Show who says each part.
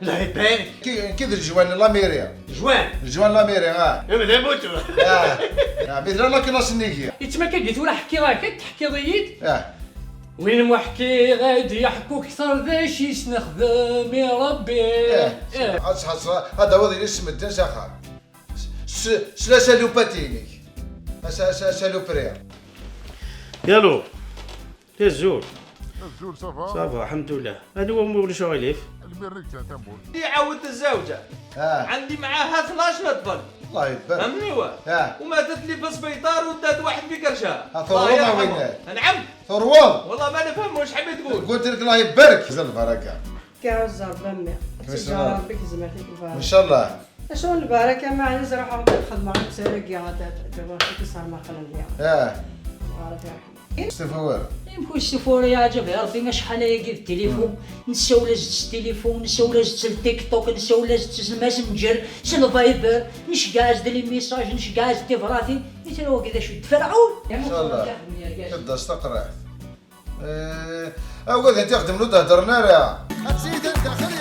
Speaker 1: الله يبارك.
Speaker 2: كي الجوان la mairie.
Speaker 1: جوان.
Speaker 2: الجوان la mairie اه.
Speaker 1: ماذا موتو.
Speaker 2: اه مثلا la classe نيكي.
Speaker 3: يتما كي تورا حكي راك تحكي ضييت.
Speaker 2: اه.
Speaker 3: وين محكي غادي يحكو كثر ذا شي نخدم يا ربي.
Speaker 2: اه هذا هو اللي اسم الدنس اخر سلا سالوباتينيك saloperie.
Speaker 1: يالو الزول.
Speaker 4: الزول ça va؟
Speaker 1: ça va الحمد لله، هذا هو مول شغليف.
Speaker 4: المريك تاع تنبول.
Speaker 5: عاودت الزوجة.
Speaker 2: اه.
Speaker 5: عندي معاها 12 طفل.
Speaker 2: الله يبارك.
Speaker 5: فهمني وا.
Speaker 2: اه.
Speaker 5: وماتت لي في السبيطار ودات واحد في كرشها.
Speaker 2: ثروة
Speaker 5: الله
Speaker 2: وين؟
Speaker 5: يرحمه. نعم.
Speaker 2: ثروة.
Speaker 5: والله ما نفهم واش حبيت تقول.
Speaker 2: قلت لك الله يبارك زال البركة.
Speaker 6: كاع الزربة
Speaker 2: كيفاش
Speaker 6: تجار ربك زمرتك البركة.
Speaker 2: ان شاء الله.
Speaker 6: شغل البركة ما عندي نروح الخدمة غير كاع تكسر ما خلني.
Speaker 2: اه.
Speaker 6: بارك يرحمك.
Speaker 2: استفوار.
Speaker 7: يمكن السفور يا عجب يا ربي ما شحال يجي التليفون نسى ولا زدت التليفون نسى ولا زدت التيك توك نسى ولا زدت الماسنجر الفايبر نشكاز les messages نشكاز تفراثي مثل هو كذا شو فرعون.
Speaker 2: ان شاء الله. تبدا استقرا. ايه وقد انت تخدم لو تهدرنا راه. هاد السيد داخل.